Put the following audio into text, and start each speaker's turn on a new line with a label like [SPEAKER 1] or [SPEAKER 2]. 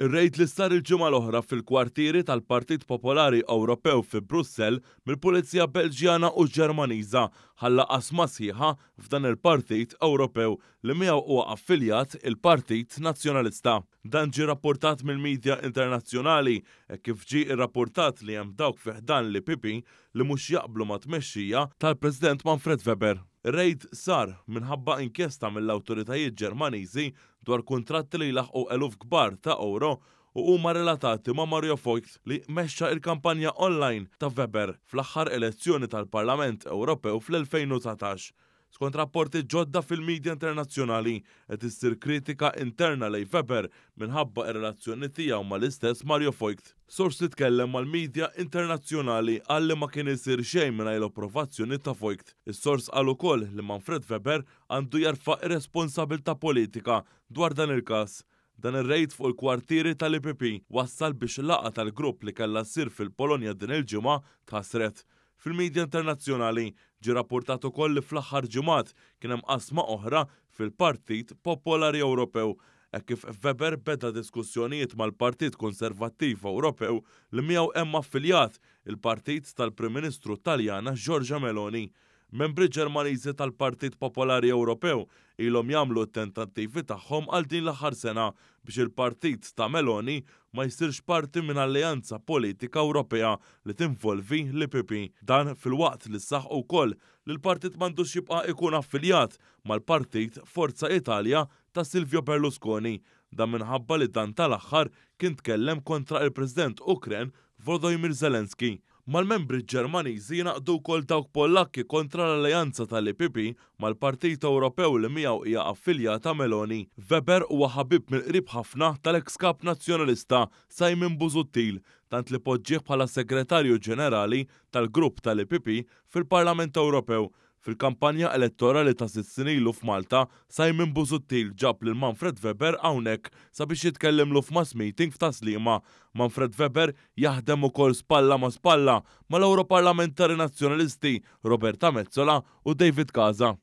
[SPEAKER 1] Ir-rejd li sar il-ġimgħa l-oħra fil-kwartieri tal-Partit Popolari Ewropew fi Brussell mill-Pulizija Belġjana u Ġermaniża ħalla qasma sħiħa f'dan il-partit Ewropew li miegħu huwa affiljat il-Partit Nazzjonalista. Dan ġie rappurtat mill-midja internazzjonali hekk kif ġie rrappurtat li hemm dawk fi ħdan l-EPP li mhux jaqblu mat-tmexxija tal-President Manfred Weber. Ir-rejd sar minħabba inkjesta mill-awtoritajiet Ġermaniżi dwar kuntratti li jlaħħqu eluf kbar ta' ewro u huma relatati ma' Mario Voigt li mexxa l-kampanja online ta' Weber fl-aħħar elezzjoni tal-Parlament Ewropew fl-2019. Skont rapporti ġodda fil-midja internazzjonali, qed issir kritika interna lejn Weber minħabba r-relazzjoni tiegħu mal-istess Mario Voigt. Sors li tkellem mal-midja internazzjonali qal li ma kien isir xejn mingħajr l-approvazzjoni ta' Voigt. Is-sors qal ukoll li Manfred Weber għandu jerfa' r-responsabilità politika dwar dan il-każ. Dan ir-rejd fuq il-kwartieri tal-EPP wassal biex laqgħa tal-grupp li kellha ssir fil-Polonja din il-ġimgħa tħassret. Fil-midja internazzjonali ġie rappurtat ukoll li fl-aħħar ġimgħat kien hemm qasma oħra fil-Partit Popolari Ewropew hekk kif Weber beda diskussjonijiet mal-Partit Konservattiv Ewropew li miegħu hemm affiljat il-partit tal-Prim Ministru Taljana Giorgia Meloni. Membri Ġermaniżi tal-Partit Popolari Ewropew ilhom jagħmlu t-tentattivi tagħhom għal din l-aħħar sena biex il-partit ta' Meloni ma jsirx parti minn alleanza politika Ewropea li tinvolvi l-EPP. Dan filwaqt li saħqu wkoll li l-partit m'għandux jibqa' ikun affiljat mal-partit Forza Italia ta' Silvio Berlusconi. Dan minħabba li dan tal-aħħar kien tkellem kontra il-President Ukren Volodymyr Zelensky. Mal-membri Ġermaniżi jingħaqdu wkoll dawk Pollakki kontra l-alleanza tal-EPP mal-Partit Ewropew li miegħu hija affiljata Meloni. Weber huwa ħabib mill-qrib ħafna tal-eks kap Nazzjonalista Simon Busuttil, tant li poġġieh bħala Segretarju Ġenerali tal-grupp tal-EPP fil-Parlament Ewropew. Fil-kampanja elettorali ta' 6 snin ilu f'Malta, Simon Busuttil ġab lil Manfred Weber hawnhekk sabiex jitkellimlu f'mass meeting f'Tas-Sliema. Manfred Weber jaħdem ukoll spalla ma' spalla mal-Europarlamentari Nazzjonalisti Roberta Metsola u David Casa.